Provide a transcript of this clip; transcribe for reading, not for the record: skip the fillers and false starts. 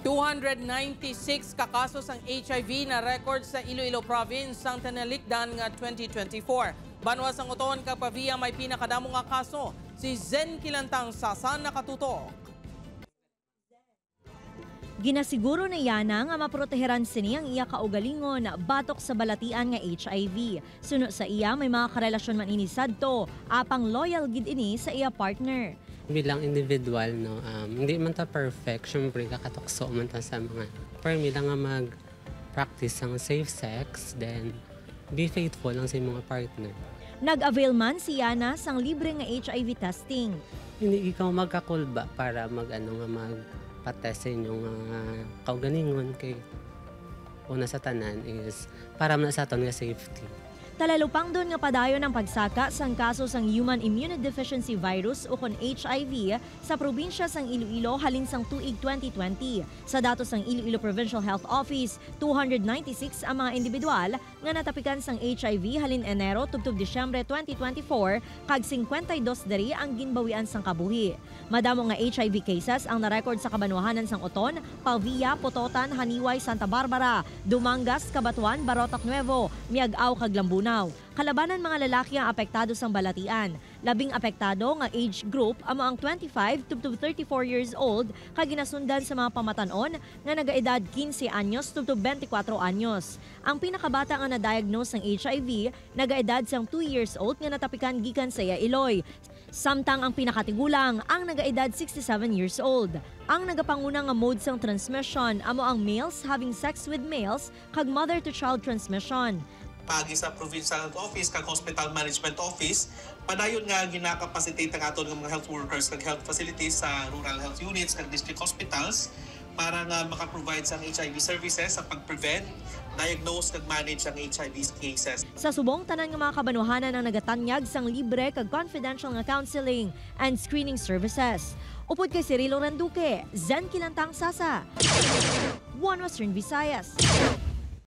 296 ka kasos ang HIV na record sa Iloilo Province sang tinalikdan nga 2024. Banwa sang Oton kag Pavia may pinakadamo nga kaso. Si Zen Kilantang Sasa nakatutok. Ginasiguro ni Yana nga maproteheran sini ang iya kaugalingon batok sa balatian nga HIV. Suno sa iya, may mga karelasyon man ini sadto, apang loyal gid ini sa iya partner. Bilang individual, no, hindi man ta perfect. Syempre, kakatukso man ta sa mga. Pero lang nga mag-practice ang safe sex, then be faithful lang sa imong mga partner. Nag-avail man si Yana sang libre nga HIV testing. Hindi ikaw magkakulba para mag ano nga magpa-test sa inyong kaugalingon kay una sa tanan is para man sa aton nga safety. Talalupang doon nga padayon ang pagsaka sang kaso sang Human Immunodeficiency Virus o kon HIV sa probinsya sang Iloilo halin sang tuig 2020. Sa datos sang Iloilo Provincial Health Office, 296 ang mga individual nga natapikan sang HIV halin Enero tubtob Disyembre 2024 kag 52 diri ang ginbawian sang kabuhi. Madamo nga HIV cases ang narekord sa kabanwahanan sang Oton, Pavia, Pototan, Janiuay, Santa Barbara, Dumangas, Cabatuan, Barotac Nuevo, Miag-ao kag Lambunao. Kalabanan mga lalaki ang apektado sang balatian. Labing apektado nga age group amo ang 25 to 34 years old kag ginasundan sa mga pamatanon nga nagaedad 15 anyos to 24 anyos. Ang pinakabata nga na-diagnose ng HIV nagaedad sang 2 years old nga natapikan gikan sa iya iloy. Samtang ang pinakatigulang ang nagaedad 67 years old. Ang nagapanguna nga mode sang transmission amo ang males having sex with males kag mother to child transmission. Paagi sa Provincial Health Office kag Hospital Management Office, padayon nga ginakapacitate ang aton nga mga health workers kag health facilities sa rural health units kag district hospitals para nga maka-provide sang HIV services sa pag-prevent, diagnose kag manage ang HIV cases. Sa subong, tanan nga mga kabanwahanan ang nagatanyag sang libre kag confidential nga counseling and screening services. Upod kay Cirilo Randuque, Zen Kilantang Sasa, One Western Visayas.